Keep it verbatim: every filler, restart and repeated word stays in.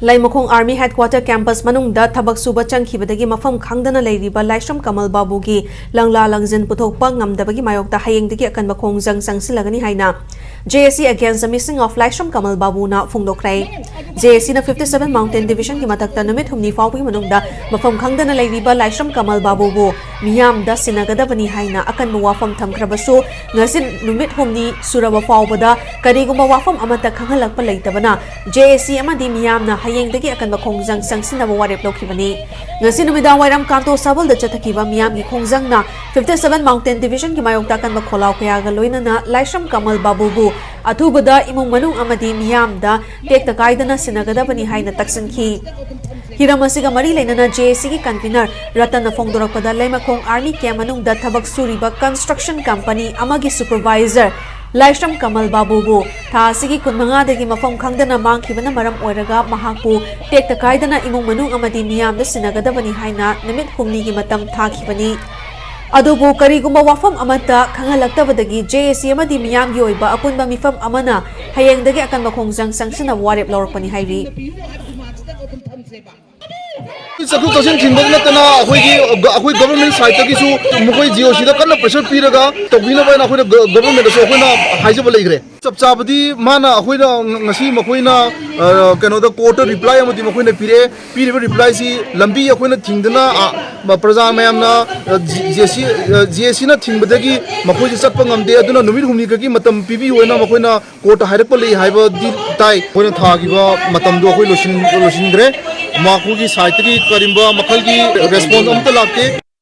ꯂꯩꯃꯈꯣꯡ Army Headquarter Campus ꯃꯅꯨꯡꯗ ꯊꯕꯛ ꯁꯨꯕ ꯆꯪꯈꯤꯕꯗꯒꯤ ꯃꯐꯝ ꯈꯪꯗꯅ ꯂꯩꯔꯤꯕ ꯂꯥꯏꯁ꯭ꯔꯝ ꯀꯃꯜ ꯕꯥꯕꯨꯒꯤ ꯂꯪꯂꯥ ꯂꯪꯖꯤꯟ ꯄꯨꯊꯣꯛꯄ ꯉꯝꯗꯕꯒꯤ ꯃꯥꯌꯣꯛꯇ ꯍꯌꯦꯡꯗꯒꯤ ꯑꯀꯟꯕ ꯈꯣꯡꯖꯪ ꯆꯪꯁꯤꯜꯂꯒꯅꯤ ꯍꯥꯏꯅ J A C Against the Missing of Laishram Kamal ꯕꯥꯕꯨꯅ ꯐꯣꯡꯗꯣꯛꯈ꯭ꯔꯦ꯫ J A C ꯅ fifty seven Mountain Division ꯒꯤ ꯃꯊꯛꯇ ꯅꯨꯃꯤꯠ ꯍꯨꯝꯅꯤ ꯐꯥꯎꯕꯒꯤ ꯃꯅꯨꯡꯗ ꯃꯐꯝ ꯈꯪꯗꯅ ꯂꯩꯔꯤꯕ ꯂꯥꯏꯁ꯭ꯔꯝ ꯀꯃꯜ ꯕꯥꯕꯨꯕꯨ ꯃꯤꯌꯥꯝꯗ ꯁꯤꯟꯅꯒꯗꯕꯅꯤ ꯍꯥꯏꯅ ꯑꯀꯟꯕ ꯋꯥꯐꯝ ꯊꯝꯈ꯭ꯔꯕꯁꯨ, ꯉꯁꯤ ꯅꯨꯃꯤꯠ ꯍꯨꯝꯅꯤ ꯁꯨꯔꯕ ꯐꯥꯎꯕꯗ ꯀꯔꯤꯒꯨꯝꯕ ꯋꯥꯐꯝ ꯑꯃꯠꯇ ꯈꯪꯍꯜꯂꯛꯄ ꯂꯩꯇꯕꯅ J A C ꯑꯃꯗꯤ ꯃꯤꯌꯥꯝꯅ ꯍꯌꯦꯡꯗꯒꯤ ꯑꯀꯟꯕ ꯈꯣꯡꯖꯪ ꯆꯪꯁꯤꯟꯅꯕ ꯋꯥꯔꯦꯞ ꯂꯧꯈꯤꯕꯅꯤ꯫ ꯉꯁꯤ ꯅꯨꯃꯤꯗꯥꯡ ꯋꯥꯏꯔꯝ ꯀꯥꯟꯇꯣ ꯁꯥꯕꯜꯗ ꯆꯠꯊꯈꯤꯕ ꯃꯤꯌꯥꯝꯒꯤ ꯈꯣꯡꯖꯪꯅ fifty seven Mountain Division ꯒꯤ ꯃꯥꯌꯣꯛꯇ ꯑꯀꯟꯕ ꯈꯣꯜꯂꯥꯎ ꯀꯌꯥꯒ ꯂꯣꯏꯅꯅ ꯂꯥꯏꯁ꯭ꯔꯝ ꯀꯃꯜ ꯕꯥꯕꯨꯕꯨ ꯑꯊꯨꯕꯗ ꯏꯃꯨꯡ ꯃꯅꯨꯡ ꯑꯃꯗꯤ ꯃꯤꯌꯥꯝꯗ ꯇꯦꯛꯇ ꯀꯥꯏꯗꯅ ꯁꯤꯟꯅꯒꯗꯕꯅꯤ ꯍꯥꯏꯅ ꯇꯛꯁꯤꯟꯈꯤ꯫ ꯍꯤꯔꯝ ꯑꯁꯤꯒ ꯃꯔꯤ ꯂꯩꯅꯅ J A C ꯒꯤ convener ꯔꯇꯟꯅ ꯐꯣꯡꯗꯣꯔꯛꯄꯗ, ꯂꯩꯃꯈꯣꯡ Army Camp ꯃꯅꯨꯡꯗ ꯊꯕꯛ ꯁꯨꯔꯤꯕ construction company ꯑꯃꯒꯤ supervisor ꯂꯥꯏꯁ꯭ꯔꯝ ꯀꯃꯜ ꯕꯥꯕꯨꯕꯨ ꯊꯥ ꯑꯁꯤꯒꯤ ꯀꯨꯟꯃꯉꯥꯗꯒꯤ ꯃꯐꯝ ꯈꯪꯗꯅ ꯃꯥꯡꯈꯤꯕꯅ ꯃꯔꯝ ꯑꯣꯏꯔꯒ ꯃꯍꯥꯛꯄꯨ ꯇꯦꯛꯇ ꯀꯥꯏꯗꯅ ꯏꯃꯨꯡ ꯃꯅꯨꯡ ꯑꯃꯗꯤ ꯃꯤꯌꯥꯝꯗ ꯁꯤꯟꯅꯒꯗꯕꯅꯤ ꯍꯥꯏꯅ ꯅꯨꯃꯤꯠ ꯍꯨꯝꯅꯤꯒꯤ ꯃꯇꯝ ꯊꯥꯈꯤꯕꯅꯤ꯫ ꯑꯗꯨꯕꯨ ꯀꯔꯤꯒꯨꯝꯕ ꯋꯥꯐꯝ ꯑꯃꯠꯇ ꯈꯪꯍꯜꯂꯛꯇꯕꯗꯒꯤ J A C ꯑꯃꯗꯤ ꯃꯤꯌꯥꯝꯒꯤ ꯑꯣꯏꯕ ꯑꯄꯨꯟꯕ ꯃꯤꯐꯝ ꯑꯃꯅ ꯍꯌꯦꯡꯗꯒꯤ ꯑꯀꯟꯕ ꯈꯣꯡꯖꯪ ꯆꯪꯁꯤꯟꯅꯕ ꯋꯥꯔꯦꯞ ꯂꯧꯔꯛꯄꯅꯤ ꯍꯥꯏꯔꯤ꯫ ꯆꯠꯊꯣꯛ ꯆꯠꯁꯤꯟ ꯊꯤꯡꯕ ꯅꯠꯇꯅ ꯑꯩꯈꯣꯏꯒꯤ ꯑꯩꯈꯣꯏ ꯒꯚꯔꯟꯃꯦꯟ ꯁꯥꯏꯠꯇꯒꯤꯁꯨ ꯃꯈꯣꯏ J O C ꯗ ꯀꯟꯅ ꯄ꯭ꯔꯦꯁꯔ ꯄꯤꯔꯒ ꯇꯧꯕꯤꯅꯕ ꯍꯥꯏꯅ ꯑꯩꯈꯣꯏꯅ ꯒ- ꯒꯚꯔꯟꯃꯦꯟꯗꯁꯨ ꯑꯩꯈꯣꯏꯅ ꯍꯥꯏꯖꯕ ꯂꯩꯈ꯭ꯔꯦ꯫ ꯆꯞ ꯆꯥꯕꯗꯤ ꯃꯥꯅ ꯑꯩꯈꯣꯏꯅ ꯉ- ꯉꯁꯤ ꯃꯈꯣꯏꯅ ꯑ, ꯀꯩꯅꯣꯗ ꯀꯣꯔꯠꯇ ꯔꯤꯄ꯭ꯂꯥꯏ ꯑꯃꯗꯤ ꯃꯈꯣꯏꯅ ꯄꯤꯔꯛꯑꯦ꯫ ꯄꯤꯔꯤꯕ ꯔꯤꯄ꯭ꯂꯥꯏꯁꯤ ꯂꯝꯕꯤ ꯑꯩꯈꯣꯏꯅ ꯊꯤꯡꯗꯅ ꯑ, ꯃ- ꯄ꯭ꯔꯖꯥ ꯃꯌꯥꯝꯅ ꯖꯦ ꯁꯤ ꯖꯦ ꯑꯦ ꯁꯤꯅ ꯊꯤꯡꯕꯗꯒꯤ ꯃꯈꯣꯏꯁꯤ ꯆꯠꯄ ꯉꯝꯗꯦ, ꯑꯗꯨꯅ ꯅꯨꯃꯤꯠ ꯍꯨꯝꯅꯤ ꯈꯛꯀꯤ ꯃꯇꯝ ꯄꯤꯕꯤꯌꯨ ꯍꯥꯏꯅ ꯃꯈꯣꯏꯅ ꯀꯣꯔꯠꯇ ꯍꯥꯏꯔꯛꯄ ꯂꯩ ꯍꯥꯏꯕꯗꯤ ꯇꯥꯏ꯫ ꯑꯩꯈꯣꯏꯅ ꯊꯥꯈꯤꯕ ꯃꯇꯝꯗꯣ ꯑꯩꯈꯣꯏ ꯂꯣꯏꯁꯤꯟ- ꯂꯣꯏꯁꯤꯟꯈ꯭ꯔꯦ꯫ ꯃꯈꯣꯏꯒꯤ ꯁꯥꯏꯠꯇꯒꯤ ꯀꯔꯤꯒꯨꯝꯕ ꯃꯈꯜꯒꯤ ꯔꯦꯁꯄꯣꯟꯁ ꯑꯃꯠꯇ ꯂꯥꯛꯇꯦ꯫